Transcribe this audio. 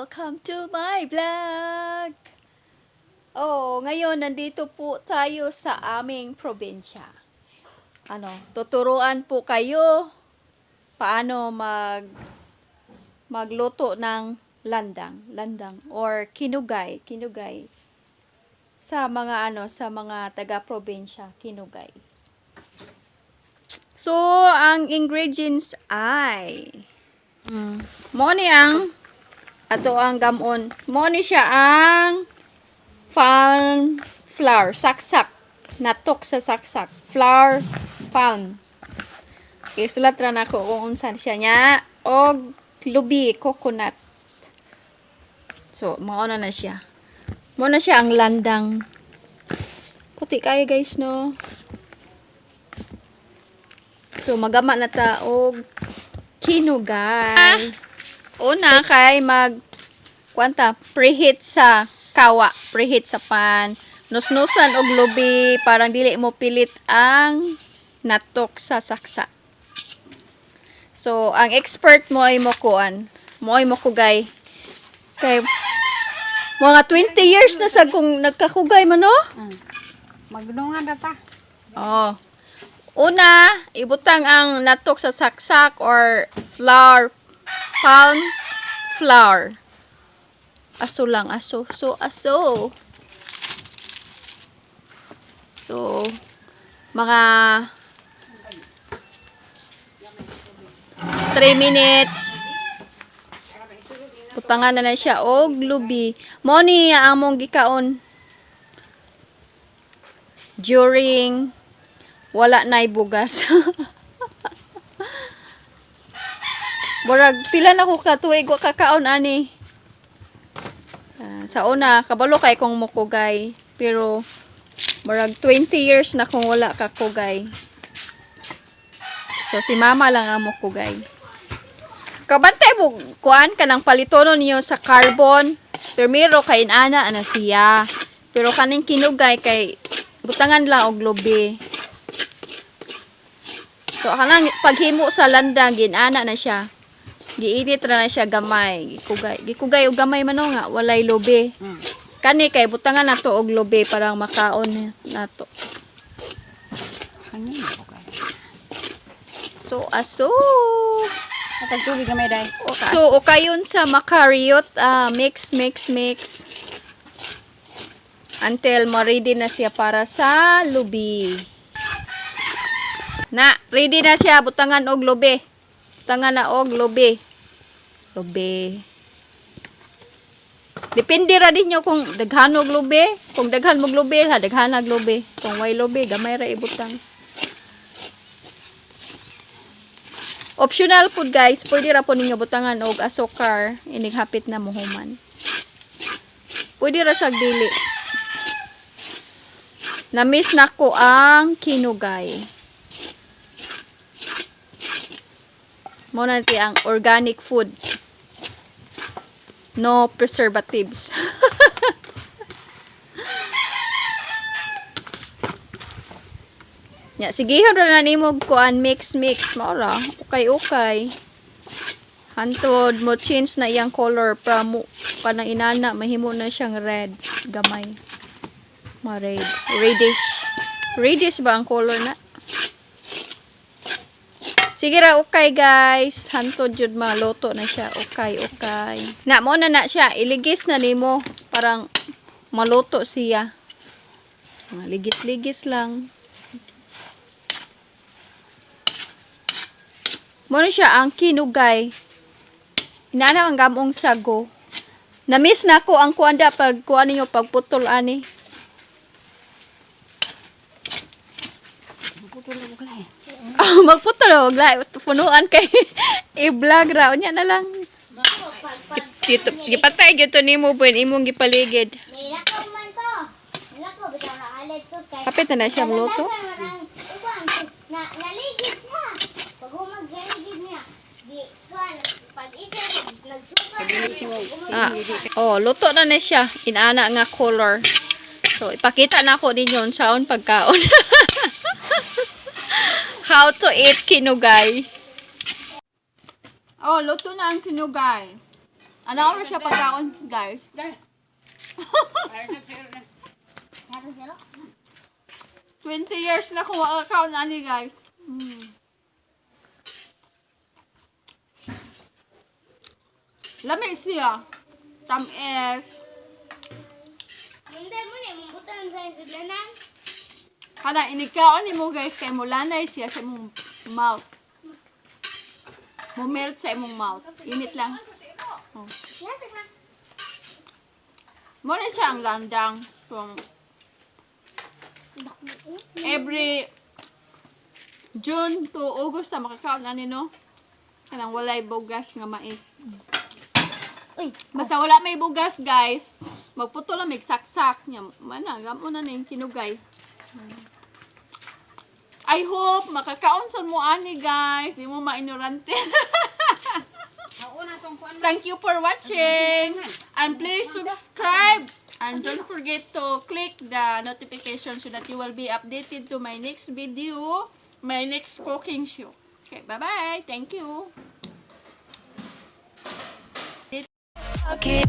Welcome to my vlog! Oh, ngayon nandito po tayo sa aming probinsya. Ano, tuturuan po kayo paano magluto ng landang or kinugay, kinugay. Sa mga ano, sa mga taga-probinsya, kinugay. So, ang ingredients ay mo ni ang ato ang gamon. Mo ni siya ang palm flour, saksak. Natok sa saksak. Flour, palm. Isulat ra nako kung unsan siya niya. Og lubi, coconut. So, mao na na siya. Mao na siya ang landang. Puti kayo, guys, no? So, magama na ta og kinugay. Una kay mag kwanta preheat sa kawa, preheat sa pan. Nusnusan og lubi parang dili mo pilit ang natok sa saksak. So, ang expert mo ay mo kuan, mo ay mo kugay. Kay mga 20 years na sa kung nagkakugay man, no? Magnungan na ta. Oh. Una, ibutang ang natok sa saksak or flour, palm flour. Aso lang, aso. So, aso. So, mga 3 minutes. Butangan na na siya og lubi. Mo ni ang among gikaon during wala na'y bugas. Murag pila na ko ka tuig wa kakaon ani. Ah, sa una kabalo kay kong mukugay pero murag 20 years na kung wala kakugay. So si mama lang ang mukugay. Kabantay mo kuan kanang palitono niyo sa carbon. Primero kay inana ana siya. Pero kaning kinugay kay butangan lang og lubi. So kanang paghimo sa landang ginana na siya. Giinit ra na siya gamay, gikugay. Gikugay og gamay man, no, nga walay lubi. Kani kay butangan nato og lubi parang makaon nato. Ano yun? So aso. Atag tubig gamay day. So ukayon sa makariyot, ah, mix mix mix until ma-ready na siya para sa lubi. Na, ready na siya butangan og lubi. Butangan na og lubi. Lubi. Depende ra din nyo kung daghan og lubi. Kung daghan mog lubi, ha, daghan og lubi. Kung way lubi, gamay ra ibutang. Optional food, guys, pwede ra po ninyo butangan og asukar inig hapit na muhuman. Pwede ra sa dili. Na-miss na ko ang kinugay. Mo na ti ang organic food. No preservatives. Ya, sige ra na nimo kuan mix mix mao ra. Okay okay. Hantod mo change na iyang color pra mo kanang inana mahimo na siyang red gamay. Ma red, reddish. Reddish ba ang color na? Sige ra, okay, guys. Hantod jud maluto na siya. Okay, okay. Na mo na na siya, iligis na nimo parang maluto siya. Mga ligis-ligis lang. Mo na siya ang kinugay. Inaana ang gamong sago. Na-miss na ko ang kuanda pag kuan ninyo pagputol ani. Putol og lahi. Oh, magputol og lahi punuan kay i-vlog ra unya na lang. Dito gipatay gyud to nimo buin imong gipaligid. Nilakaw man to. Nilakaw bitaw na alit to kay. Kapit na na siya maluto. Kadalasan man ang uban na naligid siya. Pag humag naligid niya, di kuan pag isa nagsuka. Ah, oh, luto na na siya. Inana nga color. So, ipakita na ako ninyo unsaon pagkaon. How to eat kinugay. Oh, luto na ang kinugay. Ano oras siya pagkaon, guys? Dai. Ay, na sir na. Haro haro. 20 years na ko kaon ani, guys. Lami siya. Tamis. Hindi mo na imong butan sa sudlanan. Kana inikaon nimo, guys, kay mulanay siya sa imong mouth. Mo melt sa imong mouth. Init lang. Oh. Siya na. Mo na siya ang landang from every June to August na makakaon ani, no. Kanang walay bugas nga mais. Uy, Basta wala may bugas, guys, magputo lang may saksak niya. Mana, gamo na ning kinugay. I hope makakaon sad mo ani, guys. Di mo mainorante. Ako na tong kuan. Thank you for watching. And please subscribe. And don't forget to click the notification so that you will be updated to my next video, my next cooking show. Okay, bye-bye. Thank you. Okay.